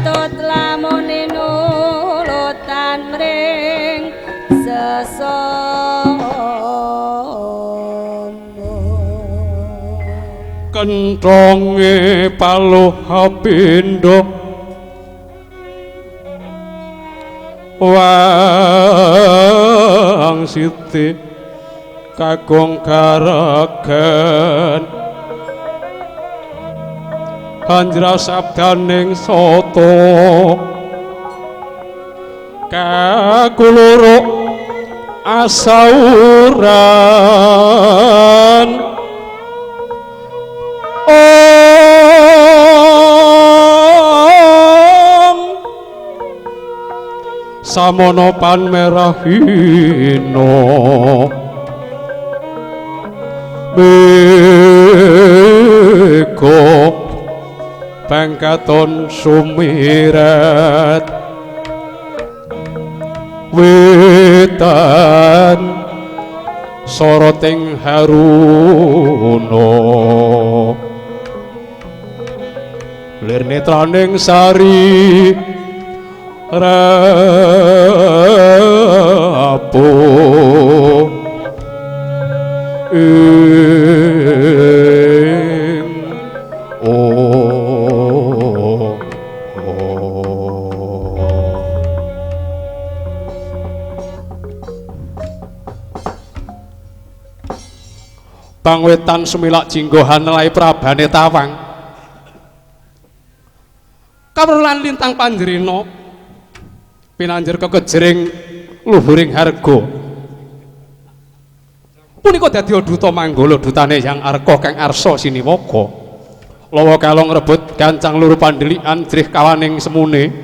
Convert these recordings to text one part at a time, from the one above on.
katut lamune nulutan mring sesama. Kenthonge paluh pindha wang siti kakung karagan anjra sabdaning soto kakuluruk asauran ong samono pan merah hino mego pangkaton sumirat wetan soroting haruno lir netraning sari rapo ing o. Pangwetan sumilak jinggohan nelai prabane tawang kawrulan lintang panjerina pinanjir kekejering luhuring harga punika dadi duta manggala dutane Yang Arka kang arsa siniwaka lawa kalong rebut gancang luru pandelikan jrih kawaning semune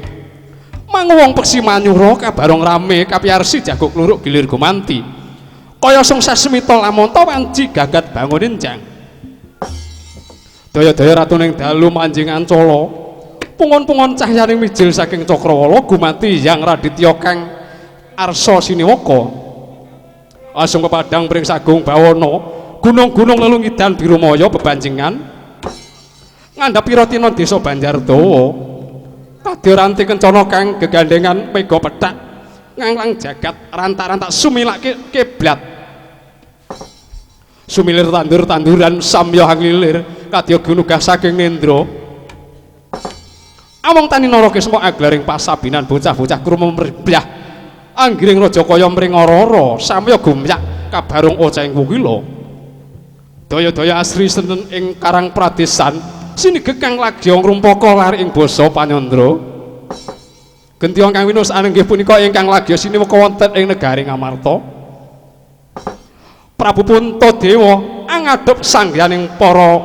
manguwong peksi manyura kabarong rame kapiyarsi jago kluruk gilir gumanti kaya sung sasmita lamonta wanci gagat bangunin jang daya-daya ratuning dalu manjing ancala pungon-pungon cahyaning mijil saking cakrawala gumanti Yang Raditya kang arsa siniwaka asung pepadang pring sagung bawana gunung-gunung lelungidan biru maya bebanjengan ngandhap piratina desa Banjardawa kadya ranti kencana kang gegandengan mega pethak nganglang jagat rantak-rantak sumilak kiblat sumilir tandur-tanduran samya hanglilir kadya gunugah saking nendra among tani nara kisma aglaring pasabinan bocah-bocah krama mrebyah anggiring raja kaya mring ora-ora samya gumyak kabarung oceng kukila daya-daya asri senen ing karang pradesan sinige kang lagya ngrumpaka lari ing basa panyandra gentiya kang winus anenggih punika ingkang lagya siniwaka wonten ing negari Ngamarta. Prabu Puntadewa angadhep sangganing para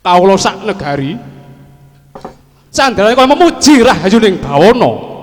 kawula sak negari candrane kaya memuji rahayuning bawana.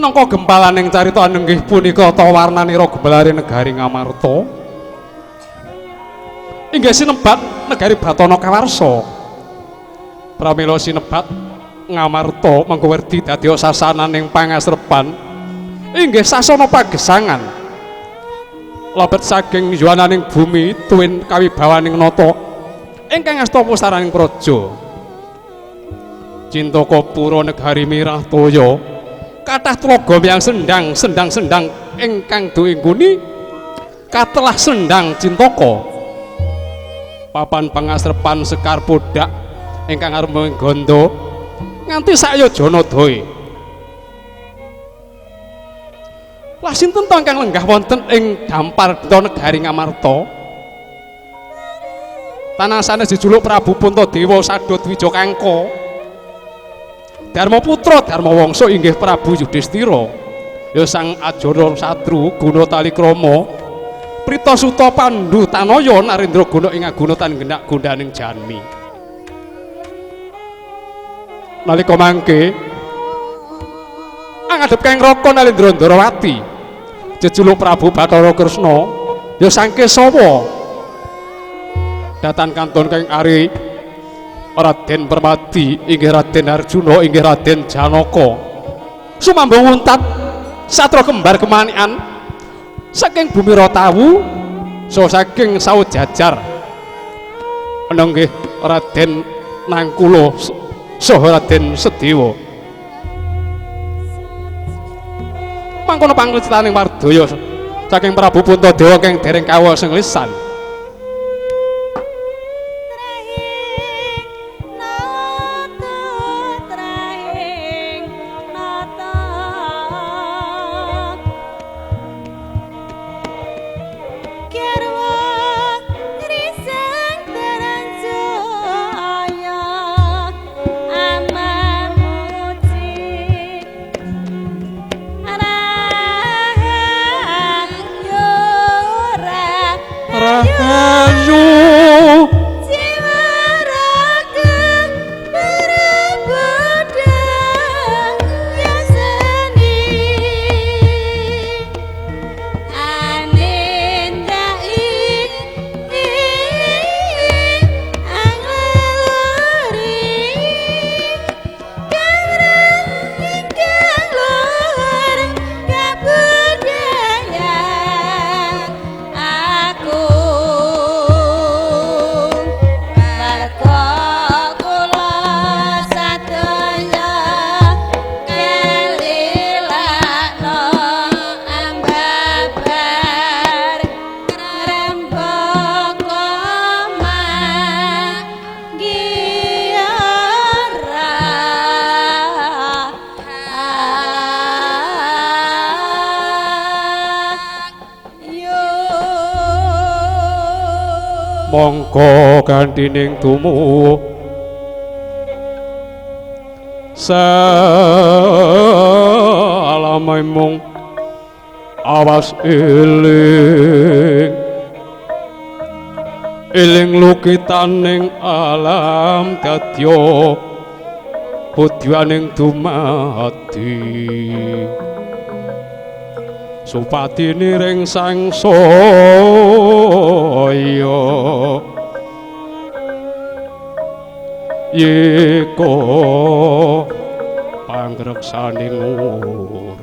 Minangka gempalaning carita nenggih punika tawarnanira gembelare negari Ngamarta. Inggih sinebat negari Bathana Kawarsa. Pramila sinebat Ngamarta mengko werdi dadi sasananing pangasrepan inggih sasana pagesangan. Lebet saking yuwananing bumi tuwin kawibawaning nata ingkang asta pustaraning praja. Cintaka pura negari mirah toya kathah tlaga miyang sendang sendang-sendang ingkang duingguni katelah Sendang Cintaka. Papan pangasrepan sekar podhak ingkang arep gandha nganti sayajana doe. Lah sinten to ingkang lenggah wonten ing dampar denta negari Ngamarta? Tanah sanes dijuluk Prabu Puntadewa Sadha Dwija Kangka. Dharma Putra Dharma Wangsa inggih Prabu Yudhistira. Ya Sang Ajara Satru Guna Talikrama Prita Suta Pandu Tanaya Narendra Guna ing aguna tan gendak gondaning janmi. Nalika mangke angadhep Kang Raka Nalendra Ndarawati jejuluk Prabu Bathara Kresna ya Sang Kesawa. Datan kantun kang ari Raden Permadi inggih Raden Arjuna inggih Raden Janaka sumambung wuntat satra kembar kemanikan saking bumi Rotawu saha saking Sawojajar nenggih Raden Nangkula saha Raden Sedewa. Mangkono panglecitaning wardaya saking Prabu Puntadewa kang dereng kawasa lisan. Mongko gandhining tumu salamimung awas eling eling lukitaning alam dadya budyaning dumadi supati niring sangsaya yeka pangreksaning urip.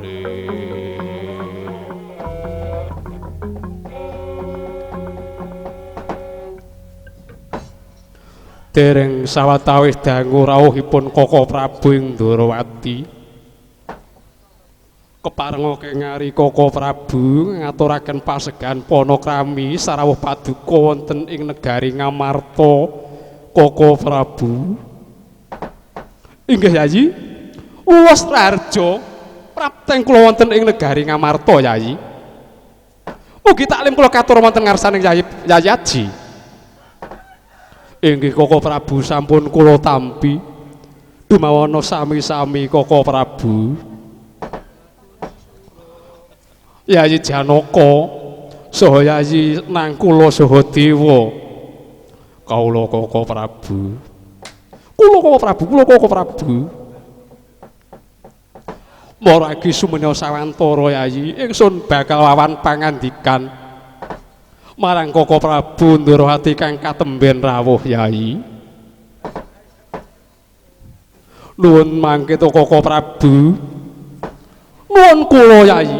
Dereng sawetawis dangu rawuhipun Koko Prabu ing Ndorowati keparenga kengari Koko Prabu ngaturaken pasegahan panakrami sarawuh paduka wonten ing negari Ngamarta. Koko Prabu inggih Yayi luwes raharja prapteng kula wonten ing negari Ngamarta Yayi. Mugi taklim kula katur wonten ngarsaning Yayi Yayi Aji. Inggih Koko Prabu sampun kula tampi dumawana sami-sami Koko Prabu. Yayi Janaka saha Yayi Nangkula saha Dewa kawula Koko Prabu. Kula Koko Prabu, kula Koko Prabu. Maragi sumena sawantara Yayi, ingsun bakal wawan pangandikan marang Koko Prabu Ndorowati kang katemben rawuh Yayi. Nuwun mangke to Koko Prabu. Nuwun kula Yayi.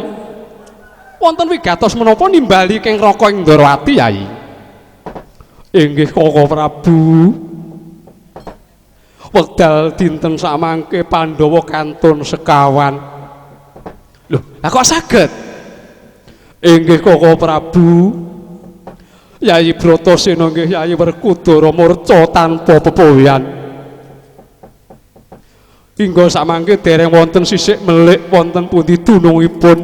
Wonten wigatos menapa nimbali keng Raka ing Ndorowati Yayi? Inggih Koko Prabu. Wekdal dinten samangke Pandhawa kantun sekawan. Lho, lah kok saged? Inggih Koko Prabu. Yayi Bratasena nggih Yayi Werkudara murca tanpa pepoyan. Hingga samangke dereng wonten sisik melik wonten pundi dunungipun.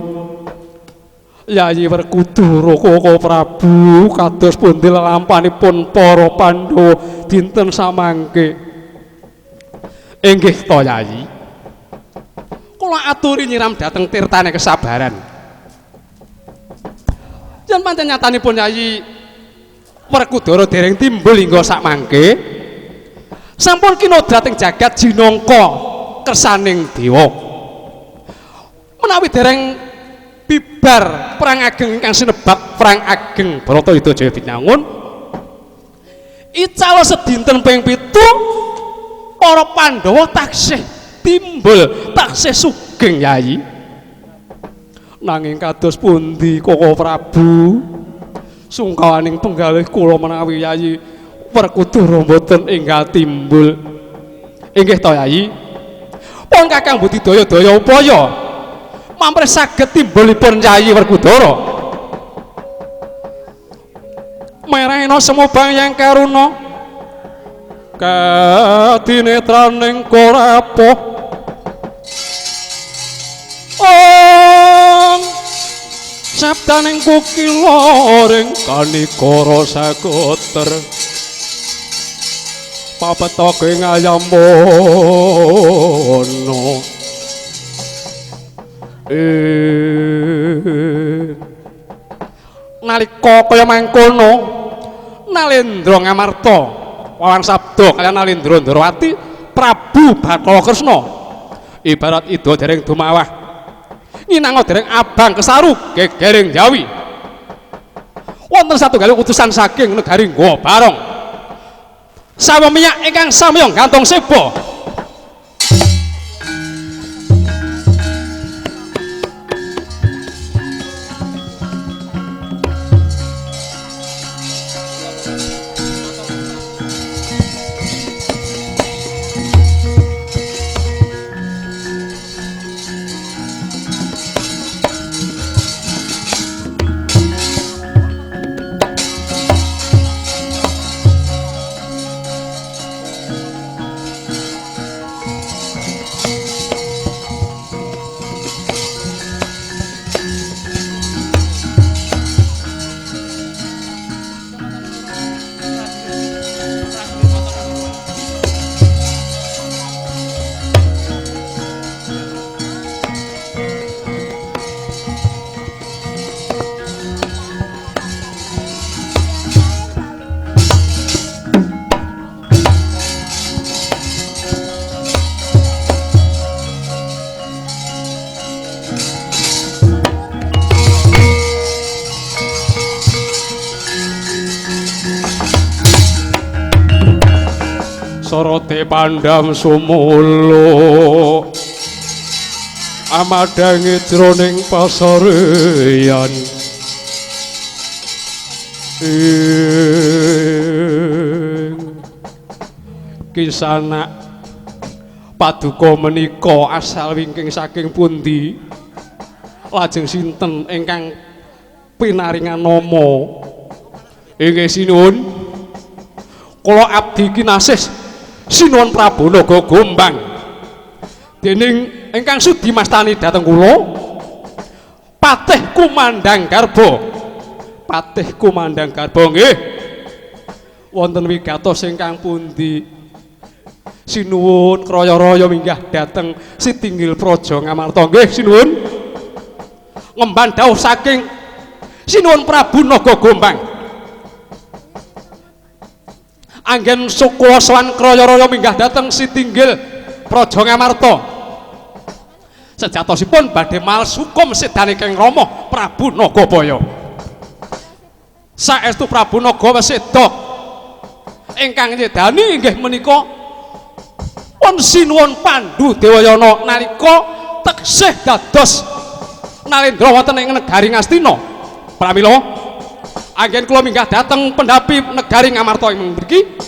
Yayi Werkudara Koko Prabu kados pundi lelampanipun para Pandhawa dinten samangke. Inggih to Yayi. Kula aturi nyiram dhateng tirtane kesabaran. Yen pancen nyatanipun Yayi Werkudara dereng timbul hingga sakmangke, sampun kinodrat ing jagat jinangka kersaning dewa. Menawi dereng bibar perang ageng ingkang sinebat perang ageng Bharatayuda Jaya Binangun, icala sedinten ping 7 para Pandhawa taksih timbul, taksih sugeng Yayi. Nanging kados pundi Koko Prabu, sungkawaning penggalih kula menawi Yayi Werkudara mboten enggal timbul. Inggih to Yayi. Pun kakang budidaya daya upaya mamprih saged timbulipun Yayi Werkudara. Merahena semubang yang karuna kadinetraning korapoh. Ong sabdaning kukila ring kanikara sakoter papetoke ngayamono. Nalika kaya mangkono Nalendra Ngamarta wawan sabda kaliyan Nalendra Ndorowati Prabu Bathara Kresna ibarat ida dereng dumawah nginanga dereng abang kesaru gegering Jawi. Wonten satunggaling utusan saking negari Goa Barong sawa minyak ingkang samya gantung seba. Sorote pandam sumulu amadangi jroning pasareyan ing kisana paduka menika asal wingking saking pundi lajeng sinten ingkang pinaringan nama? Inggih sinuwun, kula abdi kinasih Sinuwun Prabu Naga Gombang. Dening ingkang sudi mastani dhateng kula Patih Kumandang Garba. Patih Kumandang Garba nggih. Wonten wigatos ingkang pundi? Sinuwun kraya-raya minggah dhateng Sitinggil Praja Ngamarta nggih sinuwun. Ngemban dawuh saking Sinuwun Prabu Naga Gombang. Anggen sukula sowan kraya-raya minggah dhateng Sitinggil Praja Ngamarta. Sejatosipun badhe males hukum sedane Kang Rama Prabu Nagabaya. Saestu Prabu Naga wis seda. Ingkang nyedani inggih menika pun sinuwun Pandhu Dewayana nalika teksih dados Nalendra wonten ing negari Ngastina. Pramila anggen kula minggah dhateng pendhapi negari Ngamarta ing mriki.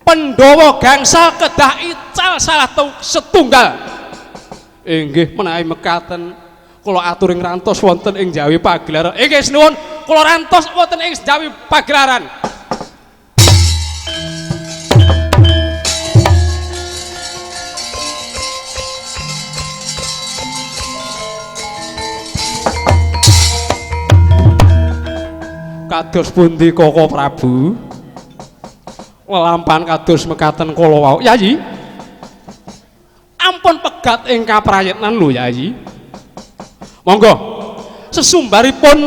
Pandhawa gangsal kedah ical salah setunggal. Inggih menawi mekaten kula aturi ngrantos wonten ing Jawi Pagelaran. Inggih sinuwun kula rantos wonten ing Jawi Pagelaran. Kados pundi Koko Prabu? Lelampan kados mekaten kala wau. Yayi. Ampun pegat ing kaprayitnan lho, Yayi. Monggo. Sesumbaripun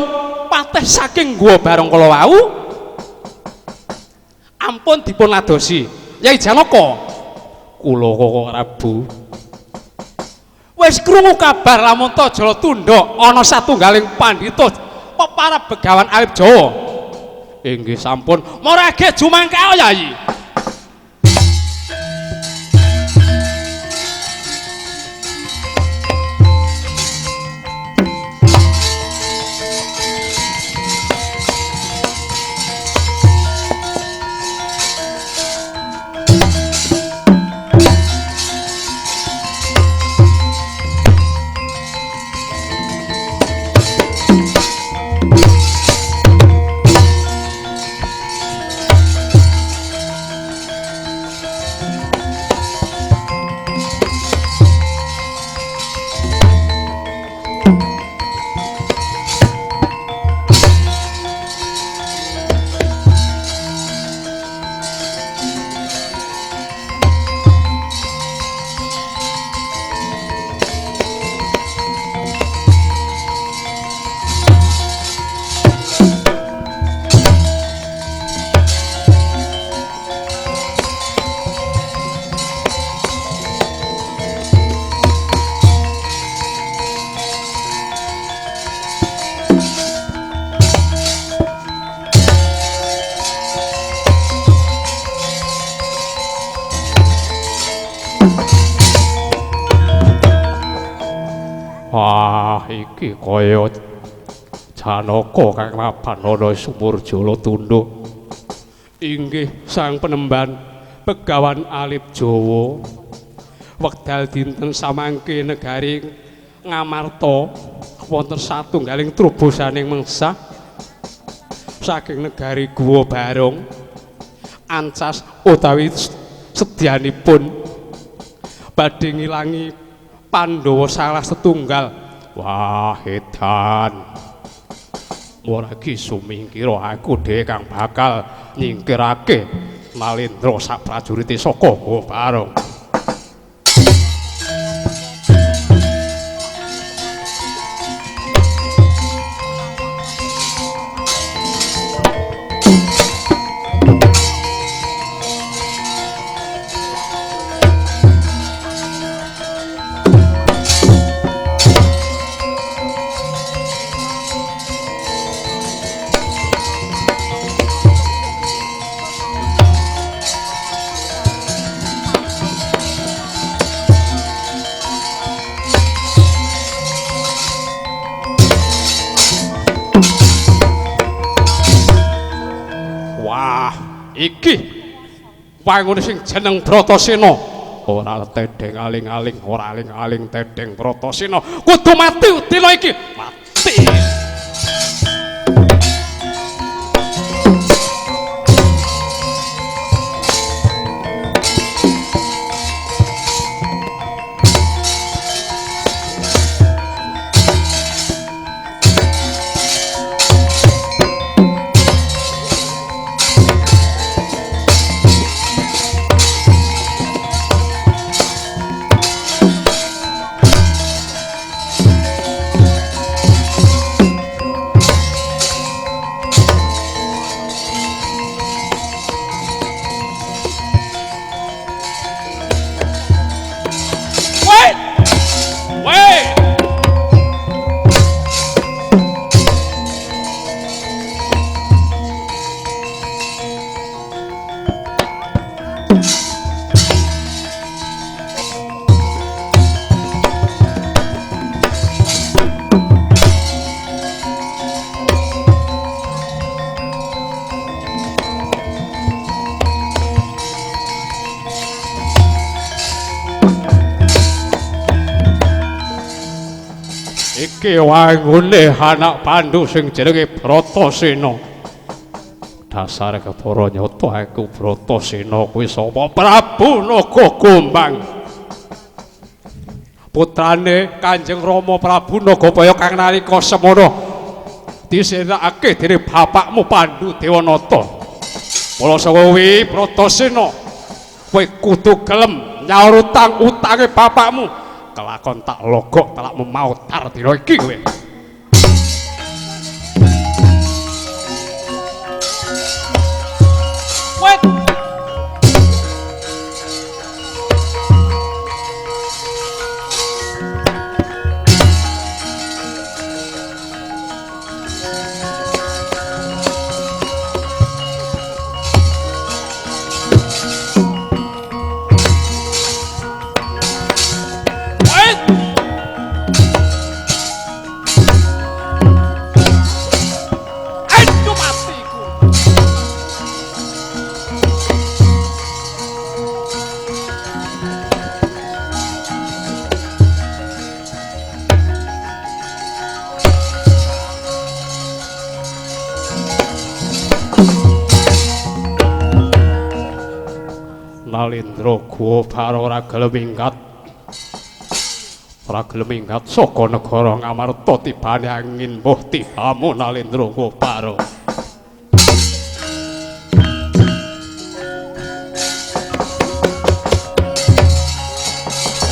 patih saking Gua Barong kala wau ampun dipun ladosi. Yai Janaka, kula Koko Prabu wis krungu kabar lamun ta Jalatunda ana satunggaling pandhita peparab Begawan Alip Jawa. Inggih sampun. Marage jumangkao Yayi. Wah, iki kaya Janaka kang mapan ana sumur Jalatunda. Inggih sang penemban Begawan Alip Jawa. Wekdal dinten samangke negari Ngamarta wonten satunggaling trobosaning mengsah saking negari Guwa Barong ancas utawi sedyanipun badhe ngilangi Pandhawa salah setunggal. Wah, edan. Ora ki sumingkira aku dhewe kang bakal nyingkirake Nalendra sak prajurite saka Guwa Barong. Iki wangune sing jeneng Bratasena ora tedheng aling-aling, ora aling-aling tedheng Bratasena kudu mati dina iki, mati. Iki wangune anak Pandu sing jenenge Bratasena. Dasare kepara nyata aku Bratasena kuwi sapa? Prabu Naga Gombang. Putrane Kanjeng Rama Prabu Nagabaya kang nalika semana disenakake dening bapakmu Pandu Dewanata. Mula saka kuwi Bratasena kowe kudu gelem nyaur utang utange bapakmu. Kelakon tak logok telakmu mautar dina iki kowe. Wet. Nalindra Gobara ora gelem minggat. Ora gelem minggat saka negara Ngamarta tibane angin mbuh tibamu Nalindra Gobara.